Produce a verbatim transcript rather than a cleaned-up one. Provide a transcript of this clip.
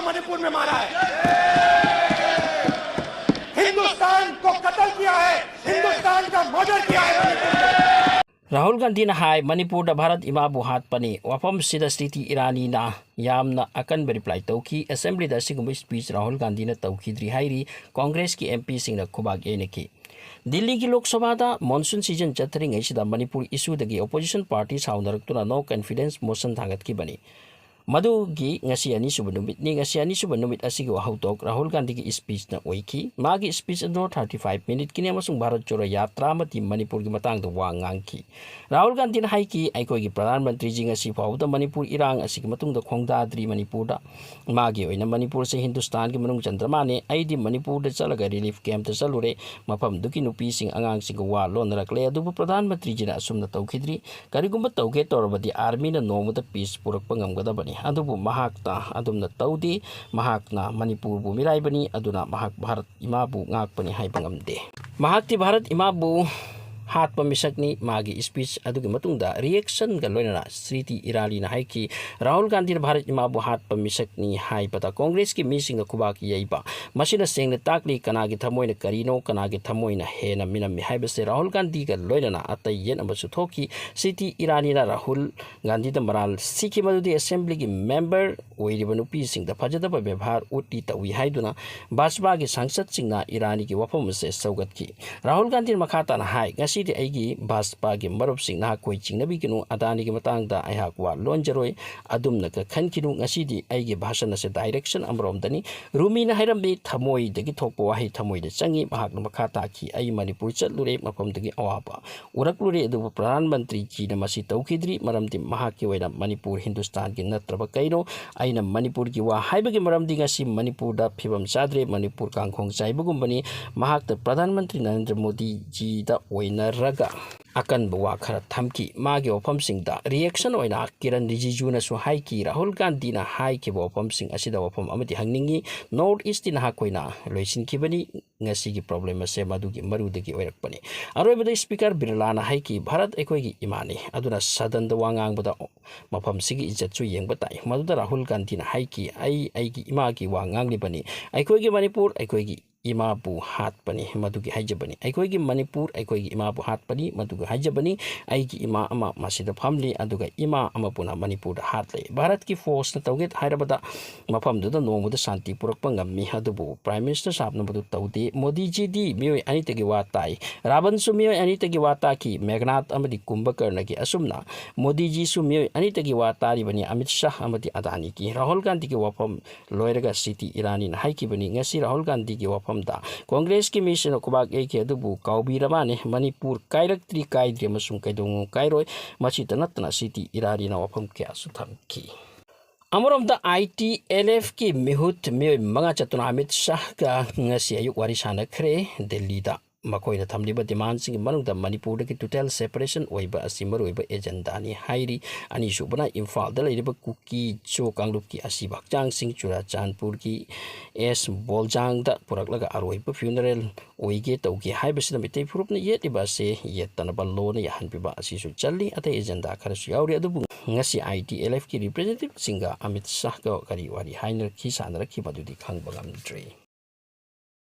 मणिपुर में मारा है। हिंदुस्तान को कत्ल किया है, हिंदुस्तान का मर्डर किया है मणिपुर में। ꯔꯥꯍꯨꯜ ꯒꯥꯟꯙꯤꯅ ꯍꯥꯏ, ꯃꯅꯤꯄꯨꯔꯗ ꯚꯥꯔꯠ ꯏꯃꯥꯕꯨ ꯍꯥꯠꯄꯅꯤ꯫ ꯋꯥꯐꯝꯁꯤꯗ ꯁ꯭ꯃ꯭ꯔꯤꯇꯤ ꯏꯔꯥꯅꯤꯅ ꯌꯥꯝꯅ ꯑꯀꯟꯕ ꯔꯤꯄ꯭ꯂꯥꯏ ꯇꯧꯈꯤ꯫ ꯑꯦꯁꯦꯝꯕ꯭ꯂꯤꯗ ꯑꯁꯤꯒꯨꯝꯕ ꯁ꯭ꯄꯤꯆ ꯔꯥꯍꯨꯜ ꯒꯥꯟꯙꯤꯅ ꯇꯧꯈꯤꯗ꯭ꯔꯤ ꯍꯥꯏꯔꯤ꯫ ꯀꯣꯡꯒ꯭ꯔꯦꯁꯀꯤ ꯑꯦꯝ ꯄꯤꯁꯤꯡꯅ ꯈꯨꯕꯥꯛ ꯌꯩꯅꯈꯤ꯫ ꯗꯤꯜꯂꯤꯒꯤ ꯂꯣꯛ ꯁꯚꯥꯗ ꯃꯣꯟꯁꯨꯟ ꯁꯤꯖꯟ ꯆꯠꯊꯔꯤꯉꯩꯁꯤꯗ ꯃꯅꯤꯄꯨꯔ ꯏꯁꯨꯗꯒꯤ ꯑꯣꯄꯣꯖꯤꯁꯟ ꯄꯥꯔꯇꯤ ꯁꯥꯎꯅꯔꯛꯇꯨꯅ ꯅꯣ ꯀꯟꯐꯤꯗꯦꯟꯁ ꯃꯣꯁꯟ ꯊꯥꯡꯒꯠꯈꯤꯕꯅꯤ꯫ ꯃꯗꯨꯒꯤ ꯉꯁꯤ ꯑꯅꯤꯁꯨꯕ ꯅꯨꯃꯤꯠꯅꯤ꯫ ꯉꯁꯤ ꯑꯅꯤꯁꯨꯕ ꯅꯨꯃꯤꯠ ꯑꯁꯤꯒꯤ ꯋꯥꯍꯧꯗꯣꯛ ꯔꯥꯍꯨꯜ ꯒꯥꯟꯙꯤꯒꯤ ꯁ꯭ꯄꯤꯆꯅ ꯑꯣꯏꯈꯤ꯫ ꯃꯥꯒꯤ ꯁ꯭ꯄꯤꯆ ꯑꯗꯨ ꯊꯥꯔꯇꯤ ꯐꯥꯏꯚ ꯃꯤꯅꯤꯠꯀꯤꯅꯤ ꯑꯃꯁꯨꯡ ꯚꯥꯔꯠ ꯖꯣꯔꯣ ꯌꯥꯇ꯭ꯔꯥ ꯑꯃꯗꯤ ꯃꯅꯤꯄꯨꯔꯒꯤ ꯃꯇꯥꯡꯗ ꯋꯥ ꯉꯥꯡꯈꯤ꯫ ꯔꯥꯍꯨꯜ ꯒꯥꯟꯙꯤꯅ ꯍꯥꯏꯈꯤ, "ꯑꯩꯈꯣꯏꯒꯤ ꯄ꯭ꯔꯙꯥꯟ ꯃꯟꯇ꯭ꯔꯤꯖꯤ ꯉꯁꯤ ꯐꯥꯎꯕꯗ ꯃꯅꯤꯄꯨꯔ ꯏꯔꯥꯡ ꯑꯁꯤꯒꯤ ꯃꯇꯨꯡꯗ ꯈꯣꯡꯗꯥꯗ꯭ꯔꯤ꯫ ꯃꯅꯤꯄꯨꯔꯗ ꯃꯥꯒꯤ ꯑꯣꯏꯅ ꯃꯅꯤꯄꯨꯔꯁꯦ ꯍꯤꯟꯗꯨꯁꯇꯥꯟꯒꯤ ꯃꯅꯨꯡ ꯆꯟꯗ꯭ꯔ ꯃꯥꯜꯂꯦ꯫ ꯑꯩꯗꯤ ꯃꯅꯤꯄꯨꯔꯗ ꯆꯠꯂꯒ ꯔꯤꯂꯤꯐ ꯀꯦꯝꯞꯇ ꯆꯠꯂꯨꯔꯦ꯫ ꯃꯐꯝꯗꯨꯒꯤ ꯅꯨꯄꯤꯁꯤꯡ ꯑꯉꯥꯡꯁꯤꯡꯒ ꯋꯥ ꯂꯣꯟꯅꯔꯛꯂꯦ꯫ ꯑꯗꯨꯕꯨ ꯄ꯭ꯔꯙꯥꯟ ꯃꯟꯇ꯭ꯔꯤꯖꯤꯅ ꯑꯁꯨꯝꯅ ꯇꯧꯈꯤꯗ꯭ꯔꯤ꯫ ꯀꯔꯤꯒꯨꯝꯕ ꯇꯧꯒꯦ ꯇꯧꯔꯕꯗꯤ ꯑꯥꯔꯃꯤꯅ ꯅꯣꯡꯃꯗ ꯄꯤꯁ ꯄꯨꯔꯛꯄ ꯉꯝꯒꯗꯕꯅꯤ꯫ ꯑꯗꯨꯕꯨ ꯃꯍꯥꯛꯅ ꯑꯗꯨꯝꯅ ꯇꯧꯗꯦ꯫ ꯃꯍꯥꯛꯅ ꯃꯅꯤꯄꯨꯔꯕꯨ ꯃꯤꯔꯥꯏꯕꯅꯤ, ꯑꯗꯨꯅ ꯃꯍꯥꯛ ꯚꯥꯔꯠ ꯏꯃꯥꯕꯨ ꯉꯥꯛꯄꯅꯤ ꯍꯥꯏꯕ ꯉꯝꯗꯦ꯫ ꯃꯍꯥꯛꯇꯤ ꯚꯥꯔꯠ ꯏꯃꯥꯕꯨ ꯍꯥꯠꯄ ꯃꯤꯁꯛꯅꯤ꯫" ꯃꯥꯒꯤ ꯁ꯭ꯄꯤꯆ ꯑꯗꯨꯒꯤ ꯃꯇꯨꯡꯗ ꯔꯤꯑꯦꯛꯁꯟꯒ ꯂꯣꯏꯅꯅ ꯁ꯭ꯃ꯭ꯔꯤꯇꯤ ꯏꯔꯥꯅꯤꯅ ꯍꯥꯏꯈꯤ, "ꯔꯥꯍꯨꯜ ꯒꯥꯟꯙꯤꯅ ꯚꯥꯔꯠ ꯏꯃꯥꯕꯨ ꯍꯥꯠꯄ ꯃꯤꯁꯛꯅꯤ" ꯍꯥꯏꯕꯗ ꯀꯣꯡꯒ꯭ꯔꯦꯁꯀꯤ ꯃꯤꯁꯤꯡꯅ ꯈꯨꯕꯥꯛ ꯌꯩꯕ꯫ ꯃꯁꯤꯅ ꯁꯦꯡꯅ ꯇꯥꯛꯂꯤ ꯀꯅꯥꯒꯤ ꯊꯃꯣꯏꯅ ꯀꯔꯤꯅꯣ, ꯀꯅꯥꯒꯤ ꯊꯃꯣꯏꯅ ꯍꯦꯟꯅ ꯃꯤꯅꯝꯃꯤ ꯍꯥꯏꯕꯁꯦ ꯔꯥꯍꯨꯜ ꯒꯥꯟꯙꯤꯒ ꯂꯣꯏꯅꯅ ꯑꯇꯩ ꯌꯦꯠꯅꯕꯁꯨ ꯊꯣꯛꯈꯤ꯫ ꯁ꯭ꯃ꯭ꯔꯤꯇꯤ ꯏꯔꯥꯅꯤꯅ ꯔꯥꯍꯨꯜ ꯒꯥꯟꯙꯤꯗ ꯃꯔꯥꯜ ꯁꯤꯈꯤ, ꯃꯗꯨꯗꯤ ꯑꯦꯁꯦꯝꯕ꯭ꯂꯤꯒꯤ ꯃꯦꯝꯕꯔ ꯑꯣꯏꯔꯤꯕ ꯅꯨꯄꯤꯁꯤꯡꯗ ꯐꯖꯗꯕ ꯕꯦꯕꯥꯔ ꯎꯠꯂꯤ ꯇꯧꯏ ꯍꯥꯏꯗꯨꯅ ꯚꯥꯖꯄꯥꯒꯤ ꯁꯪꯁꯗꯁꯤꯡꯅ ꯏꯔꯥꯅꯤꯒꯤ ꯋꯥꯐꯝ ꯑꯁꯦ ꯁꯧꯒꯠꯈꯤ꯫ ꯔꯥꯍꯨꯜ ꯒꯥꯟꯙꯤꯅ ꯃꯈꯥ ꯇꯥꯅ ꯍꯥꯏ, "ꯉꯁꯤꯗꯤ ꯑꯩꯒꯤ ꯚꯥꯖꯄꯥꯒꯤ ꯃꯔꯨꯞꯁꯤꯡ ꯅꯍꯥꯛꯈꯣꯏ ꯆꯤꯡꯅꯕꯤꯒꯅꯨ, ꯑꯗꯥꯅꯤꯒꯤ ꯃꯇꯥꯡꯗ ꯑꯩꯍꯥꯛ ꯋꯥ ꯂꯣꯟꯖꯔꯣꯏ, ꯑꯗꯨꯝꯅ ꯈꯟꯈꯤꯅꯨ꯫ ꯉꯁꯤꯗꯤ ꯑꯩꯒꯤ ꯚꯥꯁꯟ ꯑꯁꯦ ꯗꯥꯏꯔꯦꯛꯁꯟ ꯑꯃꯔꯣꯝꯗꯅꯤ꯫" ꯔꯨꯃꯤꯅ ꯍꯥꯏꯔꯝꯃꯤ, "ꯊꯃꯣꯏꯗꯒꯤ ꯊꯣꯛꯄ ꯋꯥꯍꯩ ꯊꯃꯣꯏꯗ ꯆꯪꯏ꯫" ꯃꯍꯥꯛꯅ ꯃꯈꯥ ꯇꯥꯈꯤ, "ꯑꯩ ꯃꯅꯤꯄꯨꯔ ꯆꯠꯂꯨꯔꯦ, ꯃꯐꯝꯗꯒꯤ ꯑꯋꯥꯕ ꯎꯔꯛꯂꯨꯔꯦ, ꯑꯗꯨꯕꯨ ꯄ꯭ꯔꯙꯥꯟ ꯃꯟꯇ꯭ꯔꯤꯖꯤꯅ ꯃꯁꯤ ꯇꯧꯈꯤꯗ꯭ꯔꯤ, ꯃꯔꯝꯗꯤ ꯃꯍꯥꯛꯀꯤ ꯑꯣꯏꯅ ꯃꯅꯤꯄꯨꯔ ꯍꯤꯟꯗꯨꯁꯇꯥꯟꯒꯤ ꯅꯠꯇ꯭ꯔꯕ ꯀꯩꯅꯣ? ꯑꯩꯅ ꯃꯅꯤꯄꯨꯔꯒꯤ ꯋꯥ ꯍꯥꯏꯕꯒꯤ ꯃꯔꯝꯗꯤ ꯉꯁꯤ ꯃꯅꯤꯄꯨꯔꯗ ꯐꯤꯕꯝ ꯆꯥꯗ꯭ꯔꯦ, ꯃꯅꯤꯄꯨꯔ ꯀꯥꯡꯈꯣꯡ ꯆꯥꯏꯕꯒꯨꯝꯕꯅꯤ꯫" ꯃꯍꯥꯛꯇ ꯄ꯭ꯔꯙꯥꯟ ꯃꯟꯇ꯭ꯔꯤ ꯅꯔꯦꯟꯗ꯭ꯔ ꯃꯣꯗꯤꯖꯤꯗ ꯑꯣꯏꯅ ꯔꯒ ꯑꯀꯟꯕ ꯋꯥ ꯈꯔ ꯊꯝꯈꯤ꯫ ꯃꯥꯒꯤ ꯋꯥꯐꯝꯁꯤꯡꯗ reaction ꯑꯣꯏꯅ ꯀꯤꯔꯟ ꯔꯤꯖꯤꯖꯨꯅꯁꯨ ꯍꯥꯏꯈꯤ, "ꯔꯥꯍꯨꯜ ꯒꯥꯟꯙꯤꯅ ꯍꯥꯏꯈꯤꯕ ꯋꯥꯐꯝꯁꯤꯡ ꯑꯁꯤꯗ ꯋꯥꯐꯝ ꯑꯃꯗꯤ ꯍꯪꯅꯤꯡꯏ꯫ North Eastꯇꯤ ꯅꯍꯥꯛꯈꯣꯏꯅ ꯂꯣꯏꯁꯤꯟꯈꯤꯕꯅꯤ꯫ ꯉꯁꯤꯒꯤ problem ꯑꯁꯦ ꯃꯗꯨꯒꯤ ꯃꯔꯨꯗꯒꯤ ꯑꯣꯏꯔꯛꯄꯅꯤ꯫" ꯑꯔꯣꯏꯕꯗ Speaker ꯕꯤꯔꯂꯥꯅ ꯍꯥꯏꯈꯤ, "ꯚꯥꯔꯠ ꯑꯩꯈꯣꯏꯒꯤ ꯏꯃꯥꯅꯤ, ꯑꯗꯨꯅ ꯁꯗꯟꯗ ꯋꯥ ꯉꯥꯡꯕꯗ ꯃꯐꯝꯁꯤꯒꯤ ꯏꯖꯠꯁꯨ ꯌꯦꯡꯕ ꯇꯥꯏ꯫" ꯃꯗꯨꯗ ꯔꯥꯍꯨꯜ ꯒꯥꯟꯙꯤꯅ ꯍꯥꯏꯈꯤ, "ꯑꯩ ꯑꯩꯒꯤ ꯏꯃꯥꯒꯤ ꯋꯥ ꯉꯥꯡꯂꯤꯕꯅꯤ꯫ ꯑꯩꯈꯣꯏꯒꯤ ꯃꯅꯤꯄꯨꯔ ꯑꯩꯈꯣꯏꯒꯤ ꯏꯃꯥꯕꯨ ꯍꯥꯠꯄꯅꯤ, ꯃꯗꯨꯒꯤ ꯍꯥꯏꯖꯕꯅꯤ꯫ ꯑꯩꯈꯣꯏꯒꯤ ꯃꯅꯤꯄꯨꯔ ꯑꯩꯈꯣꯏꯒꯤ ꯏꯃꯥꯕꯨ ꯍꯥꯠꯄꯅꯤ, ꯃꯗꯨꯒꯤ ꯍꯥꯏꯖꯕꯅꯤ꯫ ꯑꯩꯒꯤ ꯏꯃꯥ ꯑꯃ ꯃꯁꯤꯗ ꯐꯝꯂꯤ, ꯑꯗꯨꯒ ꯏꯃꯥ ꯑꯃꯕꯨꯅ ꯃꯅꯤꯄꯨꯔꯗ ꯍꯥꯠꯂꯦ꯫ ꯚꯥꯔꯠꯀꯤ forceꯅ ꯇꯧꯒꯦ ꯍꯥꯏꯔꯕꯗ ꯃꯐꯝꯗꯨꯗ ꯅꯣꯡꯃꯗ ꯁꯥꯟꯇꯤ ꯄꯨꯔꯛꯄ ꯉꯝꯃꯤ, ꯑꯗꯨꯕꯨ Prime Minister ꯁꯥꯍꯕꯅ ꯃꯗꯨ ꯇꯧꯗꯦ꯫ ꯃꯣꯗꯤꯖꯤꯗꯤ ꯃꯤꯑꯣꯏ ꯑꯅꯤꯇꯒꯤ ꯋꯥ ꯇꯥꯏ꯫ ꯔꯥꯕꯟꯁꯨ ꯃꯤꯑꯣꯏ ꯑꯅꯤꯇꯒꯤ ꯋꯥ ꯇꯥꯈꯤ꯫ ꯃꯦꯘꯅꯥꯊ ꯑꯃꯗꯤ ꯀꯨꯝꯚꯀꯔꯅꯒꯤ ꯑꯁꯨꯝꯅ ꯃꯣꯗꯤꯖꯤꯁꯨ ꯃꯤꯑꯣꯏ ꯑꯅꯤꯇꯒꯤ ꯋꯥ ꯇꯥꯔꯤꯕꯅꯤ, ꯑꯃꯤꯠ ꯁꯥꯍ ꯑꯃꯗꯤ ꯑꯗꯥꯅꯤꯒꯤ꯫" ꯔꯥꯍꯨꯜ ꯒꯥꯟꯙꯤꯒꯤ ꯋꯥꯐꯝ ꯂꯣꯏꯔꯒ ꯁꯤ ꯇꯤ ꯏꯔꯥꯅꯤꯅ ꯍꯥꯏꯈꯤꯕꯅꯤ, "ꯉꯁꯤ ꯔꯥꯍꯨꯜ ꯒꯥꯟꯙꯤꯒꯤ ꯋꯥꯐꯝꯗ ꯀꯣꯡꯒ꯭ꯔꯦꯁꯀꯤ ꯃꯤꯁꯤꯡꯅ ꯈꯨꯕꯥꯛ ꯌꯩꯈꯤ, ꯑꯗꯨꯕꯨ ꯀꯥꯎꯕꯤꯔꯃꯥꯅꯦ, ꯃꯅꯤꯄꯨꯔ ꯀꯥꯏꯔꯛꯇ꯭ꯔꯤ, ꯀꯥꯏꯗ꯭ꯔꯤ ꯑꯃꯁꯨꯡ ꯀꯩꯗꯧꯉꯩ ꯀꯥꯏꯔꯣꯏ꯫" ꯃꯁꯤꯇ ꯅꯠꯇꯅ ꯁꯤ ꯇꯤ ꯏꯔꯥꯅꯤꯅ ꯋꯥꯐꯝ ꯀꯌꯥꯁꯨ ꯊꯝꯈꯤ꯫ ꯑꯃꯔꯣꯝꯗ, ꯑꯥꯏ ꯇꯤ ꯑꯦꯜ ꯑꯦꯐꯀꯤ ꯃꯤꯍꯨꯠ ꯃꯤꯑꯣꯏ ꯃꯉꯥ ꯆꯠꯇꯨꯅ ꯑꯃꯤꯠ ꯁꯥꯍꯒ ꯉꯁꯤ ꯑꯌꯨꯛ ꯋꯥꯔꯤ ꯁꯥꯟꯅꯈ꯭ꯔꯦ꯫ ꯗꯤꯜꯂꯤꯗ ꯃꯈꯣꯏꯅ ꯊꯝꯂꯤꯕ demandꯁꯤꯡꯒꯤ ꯃꯅꯨꯡꯗ ꯃꯅꯤꯄꯨꯔꯗꯒꯤ total separation ꯑꯣꯏꯕ ꯑꯁꯤ ꯃꯔꯨꯑꯣꯏꯕ agendaꯅꯤ ꯍꯥꯏꯔꯤ꯫ ꯑꯅꯤꯁꯨꯕꯅ, ꯏꯝꯐꯥꯜꯗ ꯂꯩꯔꯤꯕ ꯀꯨꯀꯤ ꯖꯣ ꯀꯥꯡꯂꯨꯞꯀꯤ ꯑꯁꯤꯕ ꯍꯛꯆꯥꯡꯁꯤꯡ ꯆꯨꯔꯥꯆꯥꯟꯄꯨꯔꯒꯤ ꯑꯦꯁ ꯕꯣꯜꯖꯥꯡꯗ ꯄꯨꯔꯛꯂꯒ ꯑꯔꯣꯏꯕ funeral ꯑꯣꯏꯒꯦ ꯇꯧꯒꯦ ꯍꯥꯏꯕꯁꯤꯗ ꯃꯤꯇꯩ ꯐꯨꯔꯨꯞꯅ ꯌꯦꯠꯂꯤꯕ ꯑꯁꯤ ꯌꯦꯠꯇꯅꯕ ꯂꯣꯅ ꯌꯥꯍꯟꯕꯤꯕ ꯑꯁꯤꯁꯨ ꯆꯜꯂꯤ꯫ ꯑꯇꯩ agenda ꯈꯔꯁꯨ ꯌꯥꯎꯔꯤ, ꯑꯗꯨꯕꯨ ꯉꯁꯤ ꯑꯥꯏ ꯇꯤ ꯑꯦꯜ ꯑꯦꯐꯀꯤ representativeꯁꯤꯡꯒ ꯑꯃꯤꯠ ꯁꯥꯍꯒ ꯀꯔꯤ ꯋꯥꯔꯤ ꯍꯥꯏꯅꯔꯛꯈꯤ, ꯁꯥꯟꯅꯔꯛꯈꯤ, ꯃꯗꯨꯗꯤ ꯈꯪꯕ ꯉꯝꯗ꯭ꯔꯤ꯫